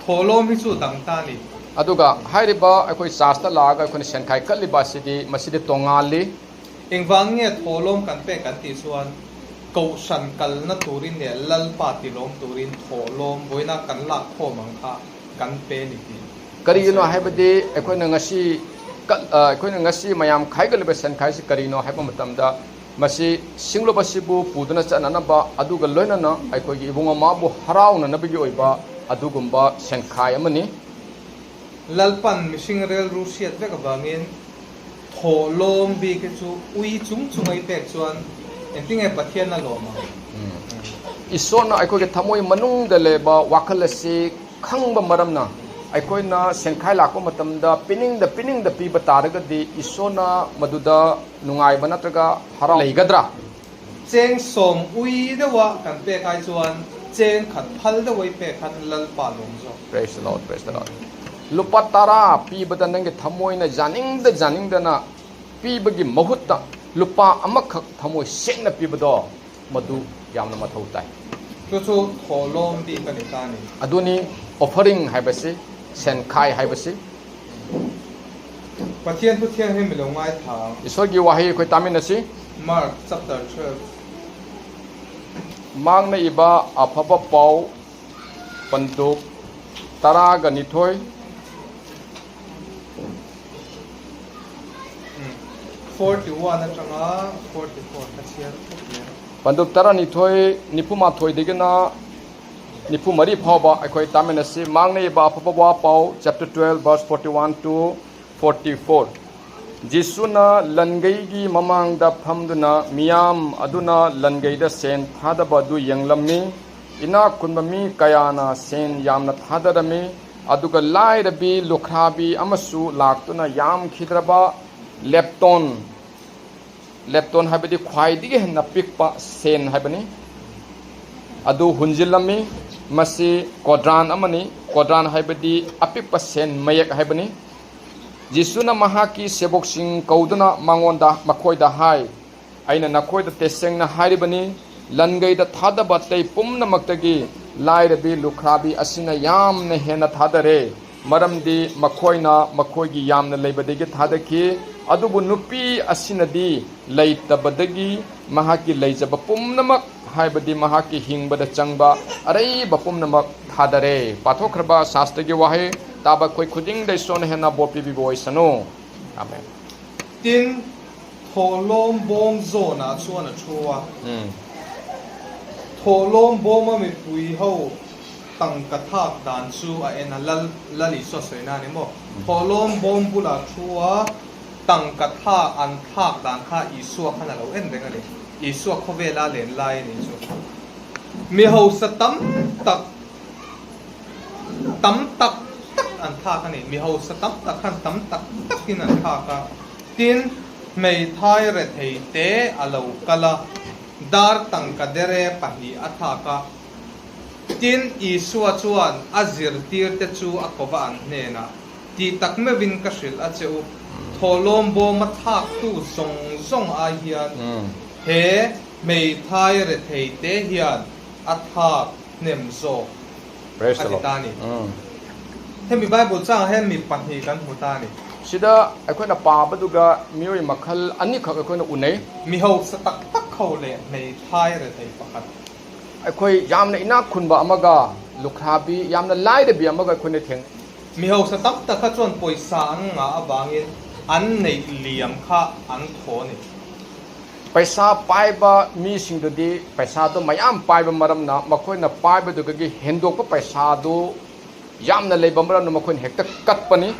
Thawhlawm hi chu dang ta a ni. Aduga ꯍꯥꯏꯔꯤꯕ ꯑꯩꯈꯣꯏ ꯆꯥꯔꯖꯇ ꯂꯥꯛꯑꯒ ꯑꯩꯈꯣꯏꯅ ꯁꯦꯟꯈꯥꯏ ꯀꯠꯂꯤꯕ ꯑꯁꯤꯗꯤ ꯃꯁꯤꯗꯤ ꯇꯣꯉꯥꯜꯂꯤ. Engvang nge thawhlawm kan pek kan tih chuan Kohhran kalna turin leh Lalpa tilawm turin thawhlawm vawiina kan lak khawm ang kha kan pe ni tih kan ꯀꯔꯤꯒꯤꯅꯣ sawi duh a ni. ꯍꯥꯏꯕꯗꯤ ꯑꯩꯈꯣꯏꯅ ꯉꯁꯤ ꯑꯩꯈꯣꯏꯅ ꯉꯁꯤ ꯃꯌꯥꯝ ꯈꯥꯏꯒꯠꯂꯤꯕ ꯁꯦꯟꯈꯥꯏꯁꯤ ꯀꯔꯤꯅꯣ ꯍꯥꯏꯕ ꯃꯇꯝꯗ ꯃꯁꯤ ꯁꯤꯡꯂꯨꯞ ꯑꯁꯤꯕꯨ ꯄꯨꯗꯨꯅ ꯆꯠꯅꯅꯕ ꯑꯗꯨꯒ ꯂꯣꯏꯅꯅ ꯑꯩꯈꯣꯏꯒꯤ ꯏꯕꯨꯡ ꯃꯃꯥꯕꯨ ꯍꯔꯥꯎꯅꯅꯕꯒꯤ ꯑꯣꯏꯕ ꯑꯗꯨꯒꯨꯝꯕ ꯁꯦꯟꯈꯥꯏ ꯑꯃꯅꯤ. Lalpan mihring rilru hriat vek avangin thawhlawm bik hi chu ui chung chung a i pek chuan engtinge Pathian a lawm ang? ꯏꯁꯣꯔꯅ ꯑꯩꯈꯣꯏꯒꯤ ꯊꯃꯣꯏ ꯃꯅꯨꯡꯗ ꯂꯩꯕ ꯋꯥꯈꯜ ꯑꯁꯤ ꯈꯪꯕ ꯃꯔꯝꯅ ꯑꯩꯈꯣꯏꯅ ꯁꯦꯟꯈꯥꯏ ꯂꯥꯛꯄ ꯃꯇꯝꯗ ꯄꯤꯅꯤꯡꯗ ꯄꯤꯅꯤꯡꯗ ꯄꯤꯕ ꯇꯥꯔꯒꯗꯤ ꯏꯁꯣꯔꯅ ꯃꯗꯨꯗ ꯅꯨꯡꯉꯥꯏꯕ ꯅꯠꯇ꯭ꯔꯒ ꯍꯔꯥꯎ ꯂꯩꯒꯗ꯭ꯔꯥ? Cheng sawm ui deuha kan pek ai chuan cheng khat phal deuha i pek khan Lalpa lawm zawk. Praise the Lord, praise the Lord. ꯂꯨꯄꯥ ꯇꯔꯥ ꯄꯤꯕꯗ ꯅꯪꯒꯤ ꯊꯃꯣꯏꯅ ꯌꯥꯅꯤꯡꯗ ꯌꯥꯅꯤꯡꯗꯅ ꯄꯤꯕꯒꯤ ꯃꯍꯨꯠꯇ ꯂꯨꯄꯥ ꯑꯃꯈꯛ ꯊꯃꯣꯏ ꯁꯦꯡꯅ ꯄꯤꯕꯗꯣ ꯃꯗꯨ ꯌꯥꯝꯅ ꯃꯊꯧ ꯇꯥꯏ. Chu chu thawhlawm bik a ni ta a ni. ꯑꯗꯨꯅꯤ ꯑꯣꯐꯔꯤꯡ ꯍꯥꯏꯕꯁꯤ, ꯁꯦꯟꯈꯥꯏ ꯍꯥꯏꯕꯁꯤ. Pathian thu thianghlim i lo ngai tha ang. ꯏꯁꯣꯔꯒꯤ ꯋꯥꯍꯩ ꯑꯩꯈꯣꯏ ꯇꯥꯃꯤꯟꯅꯁꯤ. Mark chapter 12. ꯃꯥꯡꯅ ꯏꯕ ꯑꯐꯕ ꯄꯥꯎ ꯄꯟꯗꯨꯞ 12. 41 atanga 44 ka chhiar khawp hle. ꯄꯟꯗꯨꯞ 12 48dagina 44 ꯐꯥꯎꯕ ꯑꯩꯈꯣꯏ ꯇꯥꯃꯤꯟꯅꯁꯤ. ꯃꯥꯡꯅ ꯏꯕ ꯑꯐꯕ ꯋꯥ ꯄꯥꯎ chapter 12 verse 41 to 44. ꯖꯤꯁꯨꯅ ꯂꯟꯒꯩꯒꯤ ꯃꯃꯥꯡꯗ ꯐꯝꯗꯨꯅ ꯃꯤꯌꯥꯝ ꯑꯗꯨꯅ ꯂꯟꯒꯩꯗ ꯁꯦꯟ ꯊꯥꯗꯕ ꯑꯗꯨ ꯌꯦꯡꯂꯝꯃꯤ. ꯏꯅꯥꯛ ꯈꯨꯟꯕ ꯃꯤ ꯀꯌꯥꯅ ꯁꯦꯟ ꯌꯥꯝꯅ ꯊꯥꯗꯔꯝꯃꯤ. ꯑꯗꯨꯒ ꯂꯥꯏꯔꯕꯤ ꯂꯨꯈ꯭ꯔꯥꯕꯤ ꯑꯃꯁꯨ ꯂꯥꯛꯇꯨꯅ ꯌꯥꯝꯈꯤꯗ꯭ꯔꯕ ꯂꯦꯞꯇꯣꯟ, ꯂꯦꯞꯇꯣꯟ ꯍꯥꯏꯕꯗꯤ ꯈ꯭ꯋꯥꯏꯗꯒꯤ ꯍꯦꯟꯅ ꯄꯤꯛꯄ ꯁꯦꯟ ꯍꯥꯏꯕꯅꯤ, ꯑꯗꯨ ꯍꯨꯟꯖꯤꯜꯂꯝꯃꯤ. ꯃꯁꯤ ꯀꯣꯗ꯭ꯔꯥꯟ ꯑꯃꯅꯤ. ꯀꯣꯗ꯭ꯔꯥꯟ ꯍꯥꯏꯕꯗꯤ ꯑꯄꯤꯛꯄ ꯁꯦꯟ ꯃꯌꯦꯛ ꯍꯥꯏꯕꯅꯤ. ꯖꯤꯁꯨꯅ ꯃꯍꯥꯛꯀꯤ ꯁꯦꯕꯣꯛꯁꯤꯡ ꯀꯧꯗꯨꯅ ꯃꯉꯣꯟꯗ ꯃꯈꯣꯏꯗ ꯍꯥꯏ, ꯑꯩꯅ ꯅꯈꯣꯏꯗ ꯇꯁꯦꯡꯅ ꯍꯥꯏꯔꯤꯕꯅꯤ, ꯂꯟꯒꯩꯗ ꯊꯥꯗꯕ ꯑꯇꯩ ꯄꯨꯝꯅꯃꯛꯇꯒꯤ ꯂꯥꯏꯔꯕꯤ ꯂꯨꯈ꯭ꯔꯥꯕꯤ ꯑꯁꯤꯅ ꯌꯥꯝꯅ ꯍꯦꯟꯅ ꯊꯥꯗꯔꯦ. ꯃꯔꯝꯗꯤ ꯃꯈꯣꯏꯅ ꯃꯈꯣꯏꯒꯤ ꯌꯥꯝꯅ ꯂꯩꯕꯗꯒꯤ ꯊꯥꯗꯈꯤ, ꯑꯗꯨꯕꯨ ꯅꯨꯄꯤ ꯑꯁꯤꯅꯗꯤ ꯂꯩꯇꯕꯗꯒꯤ ꯃꯍꯥꯛꯀꯤ ꯂꯩꯖꯕ ꯄꯨꯝꯅꯃꯛ, ꯍꯥꯏꯕꯗꯤ ꯃꯍꯥꯛꯀꯤ ꯍꯤꯡꯕꯗ ꯆꯪꯕ ꯑꯔꯩꯕ ꯄꯨꯝꯅꯃꯛ ꯊꯥꯗꯔꯦ. ꯄꯥꯊꯣꯛꯈ꯭ꯔꯕ ꯁꯥꯁꯇ꯭ꯔꯒꯤ ꯋꯥꯍꯩ ꯇꯥꯕ ꯑꯩꯈꯣꯏ ꯈꯨꯗꯤꯡꯗ ꯏꯁꯣꯔꯅ ꯍꯦꯟꯅ ꯕꯣꯔ ꯄꯤꯕꯤꯕ ꯑꯣꯏꯁꯅꯨ. ꯑꯥꯃꯦꯟ. Tin, thawhlawm bawm zawnah chuan a thu a. Thawhlawm bawma mipui ho tangka thak dan chu a en a, Lal Lal Isua sawi na a ni maw? Thawhlawm bawm bulah thu a, tangka thak an thak dan kha Isua khan a lo en reng a ni. Isua khawvela len lai a nih chu. Mi hausa tam tak tam tak tak an thak a ni. Mi hausa tam tak khan tam tak takin an thak a. Tin, hmeithai rethei te a lo kal a, dar tangka dere pahnih a thak a. Tin, Isua chuan a zirtirte chu a kova an hnenah, Tih tak meuhin ka hrilh a che u, thawhlawm bawma thaktu zawng zawng ai hian he hmeithai rethei te hian a thak hnem zawk, a ti ta a ni. Hemi Bible changah hian mi pahnih kan hmu ta a ni. Sida ꯑꯩꯈꯣꯏꯅ ꯄꯥꯕꯗꯨꯒ ꯃꯤꯑꯣꯏ ꯃꯈꯜ ꯑꯅꯤꯈꯛ ꯑꯩꯈꯣꯏꯅ ꯎꯅꯩ. Mi hausa tak tak ho leh hmeithai rethei pakhat. ꯑꯩꯈꯣꯏ ꯌꯥꯝꯅ ꯏꯅꯥꯛ ꯈꯨꯟꯕ ꯑꯃꯒ ꯂꯨꯈ꯭ꯔꯥꯕꯤ ꯌꯥꯝꯅ ꯂꯥꯏꯔꯕꯤ ꯑꯃꯒ ꯑꯩꯈꯣꯏꯅ ꯊꯦꯡꯅꯩ. Mi hausa tam tak kha chuan pawisa an ngah avangin an neih liam kha an thaw a ni. Paisa ꯄꯥꯏꯕ ꯃꯤꯁꯤꯡꯗꯨꯗꯤ ꯄꯩꯁꯥꯗꯨ ꯃꯌꯥꯝ ꯄꯥꯏꯕ ꯃꯔꯝꯅ ꯃꯈꯣꯏꯅ ꯄꯥꯏꯕꯗꯨꯒꯤ ꯍꯦꯟꯗꯣꯛꯄ ꯄꯩꯁꯥꯗꯨ ꯌꯥꯝꯅ ꯂꯩꯕ ꯃꯔꯝꯅ ꯃꯈꯣꯏꯅ ꯍꯦꯛꯇ ꯀꯠꯄꯅꯤ.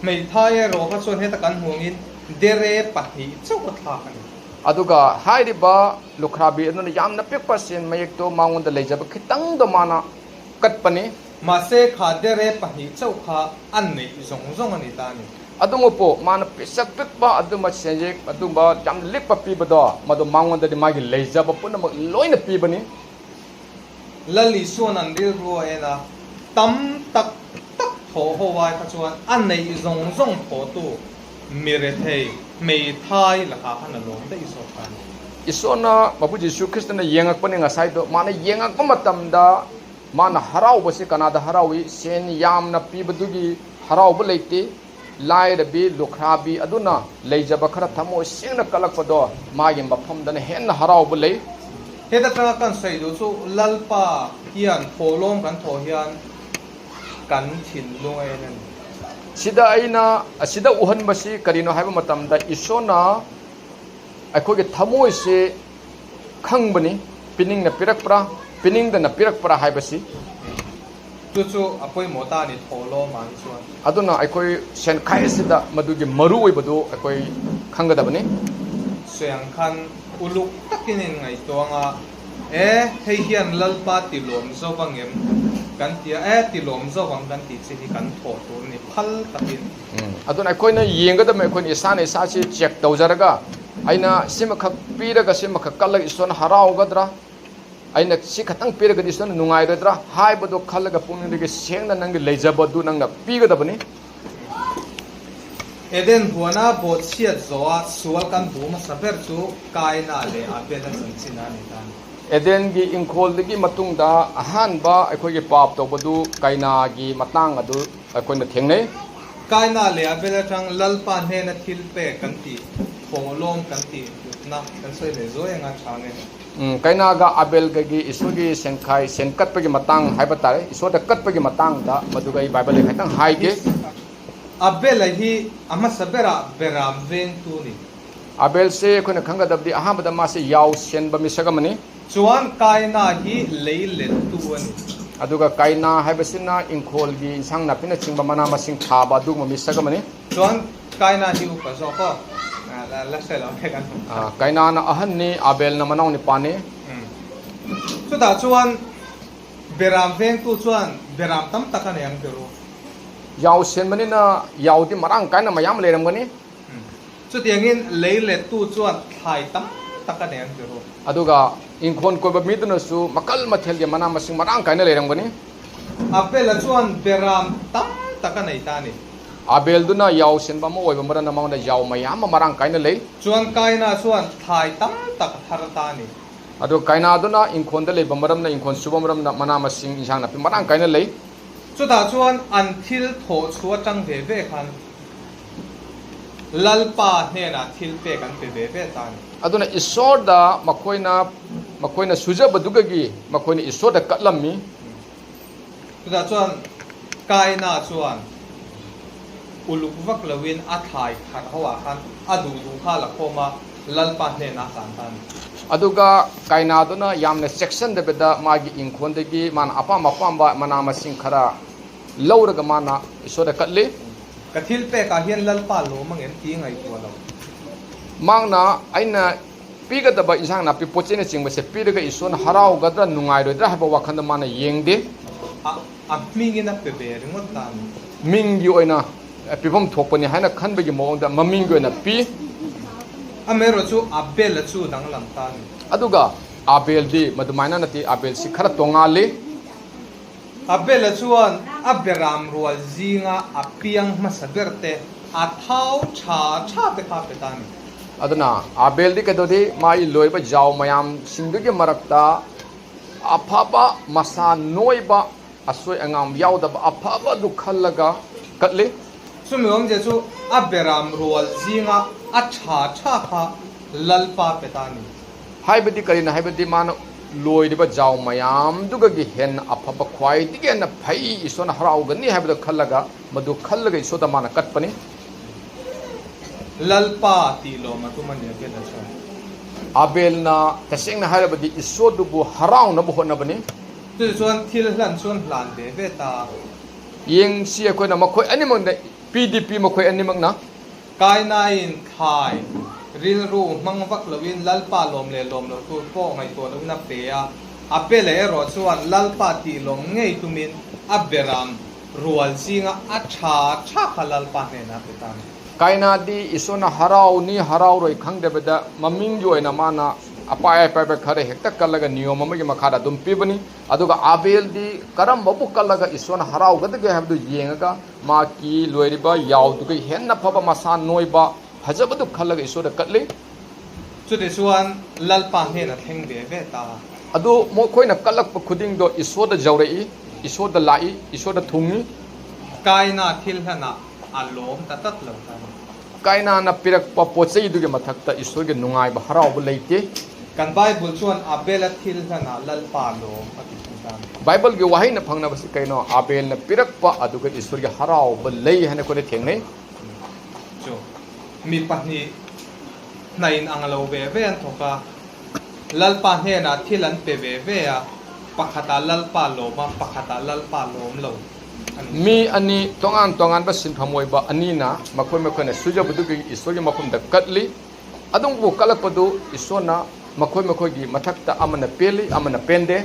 Hmeithai erawh kha chuan heta kan hmuangin dere pahnih chauh a thlak a ni. ꯑꯗꯨꯒ ꯍꯥꯏꯔꯤꯕ ꯂꯨꯈ꯭ꯔꯥꯕꯤ ꯑꯗꯨꯅ ꯌꯥꯝꯅ ꯄꯤꯛꯄ ꯁꯦꯟ ꯃꯌꯦꯛꯇꯣ ꯃꯉꯣꯟꯗ ꯂꯩꯖꯕ ꯈꯤꯇꯪꯗꯣ ꯃꯥꯅ ꯀꯠꯄꯅꯤ. Mahse kha dere pahnih chauh kha a neih zawng zawng a ni ta a ni. ꯑꯗꯨꯃꯛꯄꯨ ꯃꯥꯅ ꯄꯤꯁꯛ ꯄꯤꯛꯄ ꯑꯗꯨꯝꯕ ꯁꯦꯟꯌꯦꯛ ꯑꯗꯨꯝꯕ ꯌꯥꯝꯅ ꯂꯤꯛꯄ ꯄꯤꯕꯗꯣ ꯃꯗꯨ ꯃꯉꯣꯟꯗꯗꯤ ꯃꯥꯒꯤ ꯂꯩꯖꯕ ꯄꯨꯝꯅꯃꯛ ꯂꯣꯏꯅ ꯄꯤꯕꯅꯤ. Lal Isua'n an rilru a en a, tam tak tak thawh ho ai kha chuan a neih zawng zawng thawhtu mi rethei hmeithai lakah khan a lawm daih zawk a ni. ꯏꯁꯣꯔꯅ ꯃꯄꯨ ꯖꯤꯁꯨ ꯈ꯭ꯔꯤꯁꯇꯅ ꯌꯦꯡꯉꯛꯄꯅꯤ. ꯉꯁꯥꯏꯗꯣ ꯃꯥꯅ ꯌꯦꯡꯉꯛꯄ ꯃꯇꯝꯗ ꯃꯥꯅ ꯍꯔꯥꯎꯕꯁꯤ ꯀꯅꯥꯗ ꯍꯔꯥꯎꯏ ꯁꯦꯟ ꯌꯥꯝꯅ ꯄꯤꯕꯗꯨꯒꯤ ꯍꯔꯥꯎꯕ ꯂꯩꯇꯦ ꯂꯥꯏꯔꯕꯤ ꯂꯨꯈ꯭ꯔꯥꯕꯤ ꯑꯗꯨꯅ ꯂꯩꯖꯕ ꯈꯔ ꯊꯃꯣꯏ ꯁꯦꯡꯅ ꯀꯠꯂꯛꯄꯗꯣ ꯃꯥꯒꯤ ꯃꯐꯝꯗꯅ ꯍꯦꯟꯅ ꯍꯔꯥꯎꯕ ꯂꯩ Heta tanga kan sawi duh chu Lalpa hian thawhlawm kan thawh hian kan thinlung a en a ni. Sida aina asida uhanbasi karino haiba matamda isona ꯑꯩꯈꯣꯏꯒꯤ ꯊꯃꯣꯏꯁꯤ ꯈꯪꯕꯅꯤ ꯄꯤꯅꯤꯡꯅ ꯄꯤꯔꯛꯄ꯭ꯔꯥ ꯄꯤꯅꯤꯡꯗꯅ ꯄꯤꯔꯛꯄ꯭ꯔꯥ ꯍꯥꯏꯕꯁꯤ Chu chu a pawimawh ta a ni thawhlawm ah hi chuan. ꯑꯗꯨꯅ ꯑꯩꯈꯣꯏ ꯁꯦꯟꯈꯥꯏ ꯑꯁꯤꯗ ꯃꯗꯨꯒꯤ ꯃꯔꯨ ꯑꯣꯏꯕꯗꯨ ꯑꯩꯈꯣꯏ ꯈꯪꯒꯗꯕꯅꯤ Sawiang khan uluk takin in ngaihtuang a, E, hei hian Lalpa ti lawm zo vang em? Kan ti a, E, ti lawm zo vang kan tih chi hi kan thawh tur a ni phal takin. ꯑꯗꯨꯅ ꯑꯩꯈꯣꯏꯅ ꯌꯦꯡꯒꯗꯕꯅꯤ ꯑꯩꯈꯣꯏꯅ ꯏꯁꯥꯅ ꯏꯁꯥꯁꯤ ꯆꯦꯛ ꯇꯧꯖꯔꯒ ꯑꯩꯅ ꯁꯤꯃꯈꯛ ꯄꯤꯔꯒ ꯁꯤꯃꯈꯛ ꯀꯠꯂꯒ ꯏꯁꯣꯔꯅ ꯍꯔꯥꯎꯒꯗ꯭ꯔꯥ ꯑꯩꯅ ꯁꯤ ꯈꯛꯇꯪ ꯄꯤꯔꯒꯗꯤ ꯏꯁꯣꯔꯅ ꯅꯨꯡꯉꯥꯏꯔꯣꯏꯗ꯭ꯔꯥ ꯍꯥꯏꯕꯗꯨ ꯈꯜꯂꯒ ꯄꯨꯛꯅꯤꯡꯗꯒꯤ ꯁꯦꯡꯅ ꯅꯪꯒꯤ ꯂꯩꯖꯕꯗꯨ ꯅꯪꯅ ꯄꯤꯒꯗꯕꯅꯤ Eden huana bawhchhiat zawha sual kan bu hmasa ber chu Kaina leh Abela chanchin a ni ta a ni. Edengi ꯏꯪꯈꯣꯜꯗꯒꯤ ꯃꯇꯨꯡꯗ ꯑꯍꯥꯟꯕ ꯑꯩꯈꯣꯏꯒꯤ ꯄꯥꯞ ꯇꯧꯕꯗꯨ ꯀꯩꯅꯥꯒꯤ ꯃꯇꯥꯡ ꯑꯗꯨ ꯑꯩꯈꯣꯏꯅ ꯊꯦꯡꯅꯩ Kaina leh Abel atang Lalpa hnena thil pek kan tih, thawhlawm kan tih hlutna kan sawi leh zuai anga chang e. ꯀꯩꯅꯥꯒ ꯑꯕꯦꯜꯒꯒꯤ ꯏꯁꯣꯔꯒꯤ ꯁꯦꯟꯈꯥꯏ ꯁꯦꯟ ꯀꯠꯄꯒꯤ ꯃꯇꯥꯡ ꯍꯥꯏꯕ ꯇꯥꯔꯦ ꯏꯁꯣꯔꯗ ꯀꯠꯄꯒꯤ ꯃꯇꯥꯡꯗ ꯃꯗꯨꯒ ꯑꯩ ꯕꯥꯏꯕꯜꯗ ꯈꯤꯇꯪ ꯍꯥꯏꯒꯦ Abel-a hi a hmasa berah beram vengtu a ni. ꯑꯕꯦꯜꯁꯦ ꯑꯩꯈꯣꯏꯅ ꯈꯪꯒꯗꯕꯗꯤ ꯑꯍꯥꯟꯕꯗ ꯃꯥꯁꯦ ꯌꯥꯎ ꯁꯦꯟꯕ ꯃꯤꯁꯛ ꯑꯃꯅꯤ Chuan Kaina hi lei lettu a ni. ꯑꯗꯨꯒ ꯀꯥꯏꯅꯥ ꯍꯥꯏꯕꯁꯤꯅ ꯏꯪꯈꯣꯜꯒꯤ ꯏꯟꯁꯥꯡ ꯅꯥꯄꯤꯅꯆꯤꯡꯕ ꯃꯅꯥ ꯃꯁꯤꯡ ꯊꯥꯕ ꯑꯗꯨꯒꯨꯝꯕ ꯃꯤꯁꯛ ꯑꯃꯅꯤ Chuan Kaina hi upa zawk aw, la hre lo nge kan hmu kha. ꯀꯥꯏꯅꯥꯅ ꯑꯍꯟꯅꯤ ꯑꯕꯦꯜꯅ ꯃꯅꯥꯎ ꯅꯤꯄꯥꯅꯤ Chutah chuan Beram vengtu chuan beram tam tak a nei ang ber u. Yao senbanina yaudi marang kaina mayam leiramgani Chutiangin lei lettu chuan thlai tam tak a nei ang ber u. ꯑꯗꯨꯒ ꯏꯪꯈꯣꯜ ꯀꯣꯏꯕ ꯃꯤꯗꯨꯅꯁꯨ ꯃꯈꯜ ꯃꯊꯦꯜꯒꯤ ꯃꯅꯥ ꯃꯁꯤꯡ ꯃꯔꯥꯡ ꯀꯥꯏꯅ ꯂꯩꯔꯝꯒꯅꯤ Abel-a chuan beram tam tak a nei ta a ni. ꯑꯕꯦꯜꯗꯨꯅ ꯌꯥꯎ ꯁꯦꯟꯕ ꯑꯃ ꯑꯣꯏꯕ ꯃꯔꯝꯅ ꯃꯉꯣꯟꯗ ꯌꯥꯎ ꯃꯌꯥꯝ ꯑꯃ ꯃꯔꯥꯡ ꯀꯥꯏꯅ ꯂꯩ Chuan Kaina chuan thlai tam tak a thar ta a ni. ꯑꯗꯨꯒ ꯀꯥꯏꯅꯥꯗꯨꯅ ꯏꯪꯈꯣꯜꯗ ꯂꯩꯕ ꯃꯔꯝꯅ ꯏꯪꯈꯣꯜ ꯁꯨꯕ ꯃꯔꯝꯅ ꯃꯅꯥ ꯃꯁꯤꯡ ꯏꯟꯁꯥꯡ ꯅꯥꯄꯤ ꯃꯔꯥꯡ ꯀꯥꯏꯅ ꯂꯩ Chutah chuan an thil thawh chhuah atang ve ve khan Lalpa hnenah thil pek an pe ve ve ta a ni. ꯑꯗꯨꯅ ꯏꯁꯣꯔꯗ ꯃꯈꯣꯏꯅ ꯃꯈꯣꯏꯅ ꯁꯨꯖꯕꯗꯨꯒꯤ ꯃꯈꯣꯏꯅ ꯏꯁꯣꯔꯗ ꯀꯠꯂꯝꯃꯤ Chutah chuan Kaina chuan uluk vak loin a thlai thar ho ah khan a duh duh kha la khawm a, Lalpa hnenah a hlan ta a ni. ꯑꯗꯨꯒ ꯀꯥꯏꯅꯥꯗꯨꯅ ꯌꯥꯝꯅ ꯆꯦꯛꯁꯤꯟꯗꯕꯗ ꯃꯥꯒꯤ ꯏꯪꯈꯣꯜꯗꯒꯤ ꯃꯥꯅ ꯑꯄꯥꯝ ꯑꯄꯥꯝꯕ ꯃꯅꯥ ꯃꯁꯤꯡ ꯈꯔ ꯂꯧꯔꯒ ꯃꯥꯅ ꯏꯁꯣꯔꯗ ꯀꯠꯂꯤ Ka thil pekah hian Lalpa lawm ang em tih ngaihtuah lo. ꯃꯍꯥꯛꯅ ꯑꯩꯅ ꯄꯤꯒꯗꯕ ꯏꯟꯁꯥꯡ ꯅꯥꯄꯤ ꯄꯣꯠ ꯆꯩꯅ ꯆꯤꯡꯕꯁꯦ ꯄꯤꯔꯒ ꯏꯁꯣꯔꯅ ꯍꯔꯥꯎꯒꯗ꯭ꯔꯥ ꯅꯨꯡꯉꯥꯏꯔꯣꯏꯗ꯭ꯔꯥ ꯍꯥꯏꯕ ꯋꯥꯈꯜꯗ ꯃꯥꯅ ꯌꯦꯡꯗꯦ A a hmingin a pe ve ringawt ta a ni. ꯃꯤꯡꯒꯤ ꯑꯣꯏꯅ ꯄꯤꯐꯝ ꯊꯣꯛꯄꯅꯤ ꯍꯥꯏꯅ ꯈꯟꯕꯒꯤ ꯃꯑꯣꯡꯗ ꯃꯃꯤꯡꯒꯤ ꯑꯣꯏꯅ ꯄꯤ Amaherawh chu Abel-a chu danglam ta a ni. ꯑꯗꯨꯒ ꯑꯕꯦꯜꯗꯤ ꯃꯗꯨꯃꯥꯏꯅ ꯅꯠꯇꯦ ꯑꯕꯦꯜꯁꯤ ꯈꯔ ꯇꯣꯉꯥꯜꯂꯤ Abel-a chuan a beram rual zinga a piang hmasa ber te, a thau tha tha te kha pe ta a ni. ꯑꯗꯨꯅ ꯑꯕꯦꯜꯗꯤ ꯀꯩꯗꯧꯗꯤ ꯃꯥꯒꯤ ꯂꯣꯏꯕ ꯌꯥꯎ ꯃꯌꯥꯝꯁꯤꯡꯗꯨꯒꯤ ꯃꯔꯛꯇ ꯑꯐꯕ ꯃꯁꯥ ꯅꯣꯏꯕ ꯑꯁꯣꯏ ꯑꯉꯥꯝ ꯌꯥꯎꯗꯕ ꯑꯐꯕ ꯑꯗꯨ ꯈꯜꯂꯒ ꯀꯠꯂꯤ Chumi awmzia chu a beram rual zinga a tha tha kha Lalpa pe ta a ni. ꯍꯥꯏꯕꯗꯤ ꯀꯔꯤꯅꯣ ꯍꯥꯏꯕꯗꯤ ꯃꯥꯅ ꯂꯣꯏꯔꯤꯕ ꯖꯥꯎ ꯃꯌꯥꯝꯗꯨꯒꯒꯤ ꯍꯦꯟꯅ ꯑꯐꯕ ꯈ꯭ꯋꯥꯏꯗꯒꯤ ꯍꯦꯟꯅ ꯐꯩ ꯏꯁꯣꯔꯅ ꯍꯔꯥꯎꯒꯅꯤ ꯍꯥꯏꯕꯗꯨ ꯈꯜꯂꯒ ꯃꯗꯨ ꯈꯜꯂꯒ ꯏꯁꯣꯔꯗ ꯃꯥꯅ ꯀꯠꯄꯅꯤ Lalpa tih lawm a tum a ni Abel-a chuan. ꯑꯕꯦꯜꯅ ꯇꯁꯦꯡꯅ ꯍꯥꯏꯔꯕꯗꯤ ꯏꯁꯣꯔꯗꯨꯕꯨ ꯍꯔꯥꯎꯅꯕ ꯍꯣꯠꯅꯕꯅꯤ Chu chuan thil hlan chuan hlan ve ve ta. ꯌꯦꯡꯁꯤ ꯑꯩꯈꯣꯏꯅ ꯃꯈꯣꯏ ꯑꯅꯤꯃꯛꯅ ꯄꯤꯗꯤ ꯄꯤ ꯃꯈꯣꯏ ꯑꯅꯤꯃꯛꯅ Kainain thlai rilru hmang vak loin Lalpa lawm leh lawm lo tur pawh ngaihtuah loin a pe a. Abel-a erawh chuan Lalpa tih lawm ngei tumin a beram rual zinga a tha tha kha Lalpa hnenah a pe ta a ni. ꯀꯥꯏꯅꯥꯗꯤ ꯏꯁꯣꯔꯅ ꯍꯔꯥꯎꯅꯤ ꯍꯔꯥꯎꯔꯣꯏ ꯈꯪꯗꯕꯗ ꯃꯃꯤꯡꯒꯤ ꯑꯣꯏꯅ ꯃꯥꯅ ꯑꯄꯥꯏ ꯑꯄꯥꯏꯕ ꯈꯔ ꯍꯦꯛꯇ ꯀꯠꯂꯒ ꯅꯤꯌꯣꯝ ꯑꯃꯒꯤ ꯃꯈꯥꯗ ꯑꯗꯨꯝ ꯄꯤꯕꯅꯤ ꯑꯗꯨꯒ ꯑꯕꯦꯜꯗꯤ ꯀꯔꯝꯕꯕꯨ ꯀꯠꯂꯒ ꯏꯁꯣꯔꯅ ꯍꯔꯥꯎꯒꯗꯒꯦ ꯍꯥꯏꯕꯗꯨ ꯌꯦꯡꯉꯒ ꯃꯍꯥꯛꯀꯤ ꯂꯣꯏꯔꯤꯕ ꯌꯥꯎꯗꯨꯒ ꯍꯦꯟꯅ ꯐꯕ ꯃꯁꯥ ꯅꯣꯏꯕ ꯐꯖꯕꯗꯨ ꯈꯜꯂꯒ ꯏꯁꯣꯔꯗ ꯀꯠꯂꯤ Chutichuan Lalpa hnenah thleng ve ve ta. ꯑꯗꯨ ꯃꯈꯣꯏꯅ ꯀꯠꯂꯛꯄ ꯈꯨꯗꯤꯡꯗꯣ ꯏꯁꯣꯔꯗ ꯌꯧꯔꯛꯏ, ꯏꯁꯣꯔꯗ ꯂꯥꯛꯏ, ꯏꯁꯣꯔꯗ ꯊꯨꯡꯉꯤ. Kaina thil hlana a lawm ta tlat lo ta ni. ꯀꯥꯏꯅꯥꯅ ꯄꯤꯔꯛꯄ ꯄꯣꯠ ꯆꯩꯗꯨꯒꯤ ꯃꯊꯛꯇ ꯏꯁꯣꯔꯒꯤ ꯅꯨꯡꯉꯥꯏꯕ ꯍꯔꯥꯎꯕ ꯂꯩꯇꯦ. Kan Bible chuan Abela thil hlana Lalpa lawm a ti thung ta ni. ꯕꯥꯏꯕꯜꯒꯤ ꯋꯥꯍꯩꯅ ꯐꯪꯅꯕꯁꯤ ꯀꯩꯅꯣ ꯑꯥꯕꯦꯜꯅ ꯄꯤꯔꯛꯄ ꯑꯗꯨꯒ ꯏꯁꯣꯔꯒꯤ ꯍꯔꯥꯎꯕ ꯂꯩ ꯍꯥꯏꯅ ꯑꯩꯈꯣꯏꯅ ꯊꯦꯡꯅꯩ. Chu mi pahnih hnain ang lo ve ve an thawk a, Lalpa hnenah thil an pe ve ve a, pakhatah Lalpa lawm a, pakhatah Lalpa lawm lo a ni. Mi ani tongan tonganba sinfam ꯑꯣꯏꯕ ꯑꯅꯤꯅ ꯃꯈꯣꯏ ꯃꯈꯣꯏꯅ ꯁꯨꯖꯕꯗꯨꯒꯤ ꯏꯁꯣꯔꯒꯤ ꯃꯐꯝꯗ ꯀꯠꯂꯤ. ꯑꯗꯨꯕꯨ ꯀꯠꯂꯛꯄꯗꯨ ꯏꯁꯣꯔꯅ ꯃꯈꯣꯏ ꯃꯈꯣꯏꯒꯤ ꯃꯊꯛꯇ ꯑꯃꯅ ꯄꯦꯜꯂꯤ, ꯑꯃꯅ ꯄꯦꯟꯗꯦ.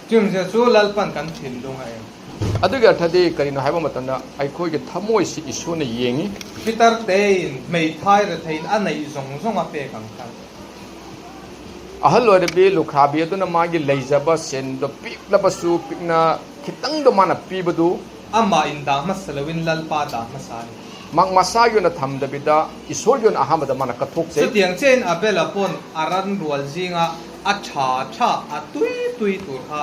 Chungzia chu Lalpan kan thinlung a en. ꯑꯗꯨꯒꯤ ꯑꯔꯊꯗꯤ ꯀꯔꯤꯅꯣ ꯍꯥꯏꯕ ꯃꯇꯝꯗ ꯑꯩꯈꯣꯏꯒꯤ ꯊꯃꯣꯏꯁꯤ ꯏꯁꯣꯔꯅ ꯌꯦꯡꯉꯤ. Pitar tein hmeithai retheiin a neih zawng zawng a pek ang khan. ꯑꯍꯜ ꯑꯣꯏꯔꯕꯤ ꯂꯨꯈ꯭ꯔꯥꯕꯤ ꯑꯗꯨꯅ ꯃꯥꯒꯤ ꯂꯩꯖꯕ ꯁꯦꯟꯗꯣ ꯄꯤꯛꯂꯕꯁꯨ ꯄꯤꯛꯅ ꯈꯤꯇꯪꯗꯣ ꯃꯥꯅ ꯄꯤꯕꯗꯨ Amah in dah hmasa loin Lalpa dah hmasa a ni. ꯃꯍꯥꯛ ꯃꯁꯥꯒꯤ ꯑꯣꯏꯅ ꯊꯝꯗꯕꯤꯗ ꯏꯁꯣꯔꯒꯤ ꯑꯣꯏꯅ ꯑꯍꯥꯟꯕꯗ ꯃꯥꯅ ꯀꯠꯊꯣꯛꯆꯩ. Chutiang chiahin Abela pawn a ran rual zinga a tha tha a tui tui tur kha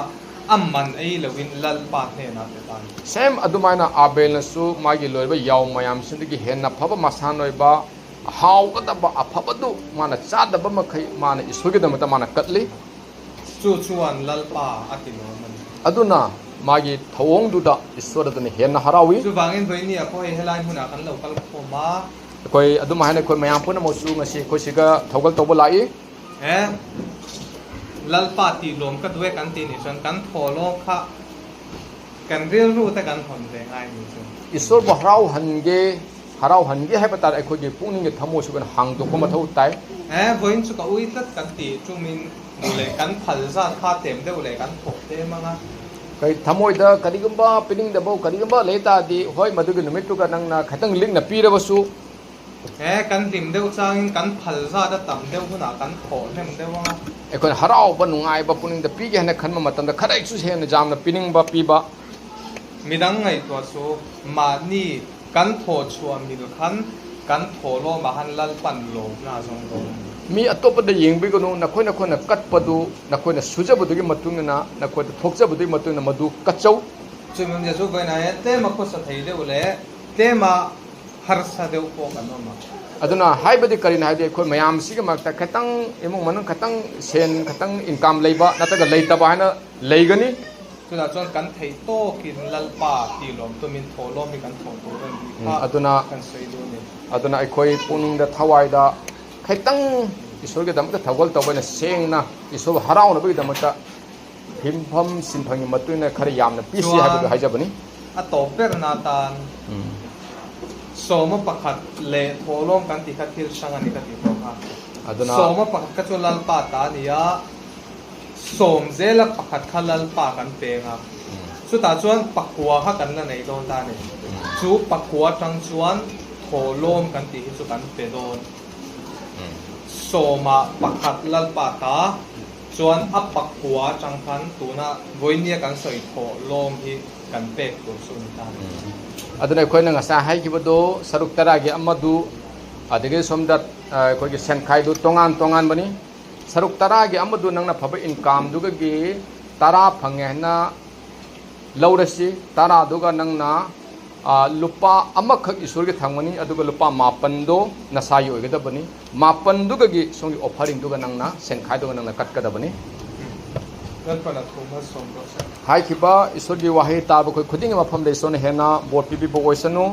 a man ei loin Lalpa hnenah pe ta a ni. ꯁꯦꯝ ꯑꯗꯨꯃꯥꯏꯅ ꯑꯥꯕꯦꯜꯅꯁꯨ ꯃꯥꯒꯤ ꯂꯣꯏꯔꯤꯕ ꯌꯥꯎ ꯃꯌꯥꯝꯁꯤꯡꯗꯒꯤ ꯍꯦꯟꯅ ꯐꯕ ꯃꯁꯥꯟ ꯑꯣꯏꯕ ꯍꯥꯎꯒꯗꯕ ꯑꯐꯕꯗꯨ ꯃꯥꯅ ꯆꯥꯗꯕ ꯃꯈꯩ ꯃꯥꯅ ꯏꯁꯣꯔꯒꯤꯗꯃꯛꯇ ꯃꯥꯅ ꯀꯠꯂꯤ. Chu chuan Lalpa a ti lawm a ni. ꯑꯗꯨꯅ ꯃꯥꯒꯤ ꯊꯧꯑꯣꯡꯗꯨꯗ ꯏꯁꯣꯔ ꯑꯗꯨꯅ ꯍꯦꯟꯅ ꯍꯔꯥꯎꯏ. Chuvangin vawinia pawh hei helai hmunah kan lo kal khawm a. ꯑꯩꯈꯣꯏ ꯑꯗꯨꯝ ꯍꯥꯏꯅ ꯑꯩꯈꯣꯏ ꯃꯌꯥꯝ ꯄꯨꯝꯅꯃꯛꯁꯨ ꯉꯁꯤ ꯑꯩꯈꯣꯏ ꯁꯤꯒ ꯊꯧꯒꯜ ꯇꯧꯕ ꯂꯥꯛꯏ. E Lalpa tih lawm ka duh e kan tih nih chuan kan thaw lawng kha kan rilru te kan hawn ve ngai nih chu. ꯏꯁꯣꯔꯕꯨ ꯍꯔꯥꯎꯍꯟꯒꯦ ꯍꯔꯥꯎꯍꯟꯒꯦ ꯍꯥꯏꯕ ꯇꯥꯔꯦ ꯑꯩꯈꯣꯏꯒꯤ ꯄꯨꯛꯅꯤꯡꯒꯤ ꯊꯃꯣꯏꯁꯨ ꯑꯩꯈꯣꯏꯅ ꯍꯥꯡꯗꯣꯛꯄ ꯃꯊꯧ ꯇꯥꯏ. E vawiin chu ka ui tlat kan tih tumin duh leh kan phal zat kha tem deuh leh kan thawk tlem ang a. ꯀꯔꯤ ꯊꯃꯣꯏꯗ ꯀꯔꯤꯒꯨꯝꯕ ꯄꯤꯅꯤꯡꯗꯕ ꯀꯔꯤꯒꯨꯝꯕ ꯂꯩ ꯇꯥꯔꯗꯤ ꯍꯣꯏ ꯃꯗꯨꯒꯤ ꯅꯨꯃꯤꯠꯇꯨꯒ ꯅꯪꯅ ꯈꯤꯇꯪ ꯂꯤꯛꯅ ꯄꯤꯔꯕꯁꯨ E kan hlim deuh changin kan phal zat a tam deuh hunah kan thawh hnem deuh ang a. ꯑꯩꯈꯣꯏꯅ ꯍꯔꯥꯎꯕ ꯅꯨꯡꯉꯥꯏꯕ ꯄꯨꯛꯅꯤꯡꯗ ꯄꯤꯒꯦ ꯍꯥꯏꯅ ꯈꯟꯕ ꯃꯇꯝꯗ ꯈꯔ ꯍꯦꯟꯅ ꯌꯥꯝꯅ ꯄꯤꯅꯤꯡꯕ ꯄꯤꯕ. Midang ngaihtuah chu mahni kan thaw chhuah mil khan kan thaw lawm ah han Lalpan lawmna a zawng dawn a ni. ꯃꯤ ꯑꯇꯣꯞꯄꯗ ꯌꯦꯡꯕꯤꯒꯅꯨ, ꯅꯈꯣꯏ ꯅꯈꯣꯏꯅ ꯀꯠꯄꯗꯨ ꯅꯈꯣꯏꯅ ꯁꯨꯖꯕꯗꯨꯒꯤ ꯃꯇꯨꯡ ꯏꯟꯅ ꯅꯈꯣꯏꯗ ꯊꯣꯛꯆꯕꯗꯨꯒꯤ ꯃꯇꯨꯡ ꯏꯟꯅ ꯃꯗꯨ ꯀꯠꯆꯧ. Chumi awmzia chu vawiinah hian tlema khawsa thei deuh leh tlema harsa deuh pawh kan awm a. ꯑꯗꯨꯅ ꯍꯥꯏꯕꯗꯤ ꯀꯔꯤꯅꯣ ꯍꯥꯏꯕꯗꯤ ꯑꯩꯈꯣꯏ ꯃꯌꯥꯝꯁꯤꯒꯤ ꯃꯔꯛꯇ ꯈꯤꯇꯪ ꯏꯃꯨꯡ ꯃꯅꯨꯡ ꯈꯤꯇꯪ ꯁꯦꯟ ꯈꯤꯇꯪ ꯏꯟꯀꯝ ꯂꯩꯕ ꯅꯠꯇ꯭ꯔꯒ ꯂꯩꯇꯕ ꯍꯥꯏꯅ ꯂꯩꯒꯅꯤ. Chutah chuan kan theih tawkin Lalpa tih lawm tumin thaw lawm hi kan thaw tur a ni kha ꯑꯗꯨꯅ kan sawi duh a ni. ꯑꯗꯨꯅ ꯑꯩꯈꯣꯏ ꯄꯨꯛꯅꯤꯡꯗ ꯊꯋꯥꯏꯗ ꯈꯤꯇꯪ ꯏꯁꯣꯔꯒꯤꯗꯃꯛꯇ ꯊꯧꯒꯜ ꯇꯧꯕ ꯑꯣꯏꯅ ꯁꯦꯡꯅ ꯏꯁꯣꯔꯕꯨ ꯍꯔꯥꯎꯅꯕꯒꯤꯗꯃꯛꯇ ꯍꯤꯟꯐꯝ ꯁꯤꯟꯐꯝꯒꯤ ꯃꯇꯨꯡ ꯏꯟꯅ ꯈꯔ ꯌꯥꯝꯅ ꯄꯤꯁꯤ ꯍꯥꯏꯕꯗꯨ Chuan ꯍꯥꯏꯖꯕꯅꯤ. a tawp berna tan sawma pakhat leh thaw lawm kan tih kha thil hrang a ni ka tih tawh kha. ꯑꯗꯨꯅ Sawma pakhat kha chu Lalpa ta a ni a, sawm zela pakhat kha Lalpa kan peng a. Chutah chuan pakua kha kan la nei dawn ta a ni. Chu pakua atang chuan thaw lawm kan tih hi chu kan pe dawn. Sawma pakhat Lalpa ta chuan a pakua atang khan tuna vawinia kan sawi thaw lawm hi kan pek tur chu a ni ta a ni. ꯑꯗꯨꯅ ꯑꯩꯈꯣꯏꯅ ꯉꯁꯥꯏ ꯍꯥꯏꯈꯤꯕꯗꯨ ꯁꯔꯨꯛ ꯇꯔꯥꯒꯤ ꯑꯃꯗꯨ ꯑꯗꯒꯤ ꯁꯣꯝꯗ ꯑꯩꯈꯣꯏꯒꯤ ꯁꯦꯟꯈꯥꯏꯗꯨ ꯇꯣꯉꯥꯟ ꯇꯣꯉꯥꯟꯕꯅꯤ. ꯁꯔꯨꯛ ꯇꯔꯥꯒꯤ ꯑꯃꯗꯨ ꯅꯪꯅ ꯐꯕ ꯏꯟꯀꯝꯗꯨꯒꯤ ꯇꯔꯥ ꯐꯪꯉꯦ ꯍꯥꯏꯅ ꯂꯧꯔꯁꯤ. ꯇꯔꯥꯗꯨꯒ ꯅꯪꯅ ꯂꯨꯄꯥ ꯑꯃꯈꯛ ꯏꯁꯣꯔꯒꯤ ꯊꯝꯒꯅꯤ, ꯑꯗꯨꯒ ꯂꯨꯄꯥ ꯃꯥꯄꯟꯗꯣ ꯅꯁꯥꯒꯤ ꯑꯣꯏꯒꯗꯕꯅꯤ. ꯃꯥꯄꯟꯗꯨꯒꯤ ꯁꯣꯝꯒꯤ ꯑꯣꯐꯔꯤꯡꯗꯨꯒ ꯅꯪꯅ ꯁꯦꯟꯈꯥꯏꯗꯨꯒ ꯅꯪꯅ ꯀꯠꯀꯗꯕꯅꯤ. Lalpana thu malsawm rawh se. ꯍꯥꯏꯈꯤꯕ ꯏꯁꯣꯔꯒꯤ ꯋꯥꯍꯩ ꯇꯥꯕ ꯑꯩꯈꯣꯏ ꯈꯨꯗꯤꯡꯒꯤ ꯃꯐꯝꯗ ꯏꯁꯣꯔꯅ ꯍꯦꯟꯅ ꯕꯣꯔ ꯄꯤꯕꯤꯕ ꯑꯣꯏꯁꯅꯨ.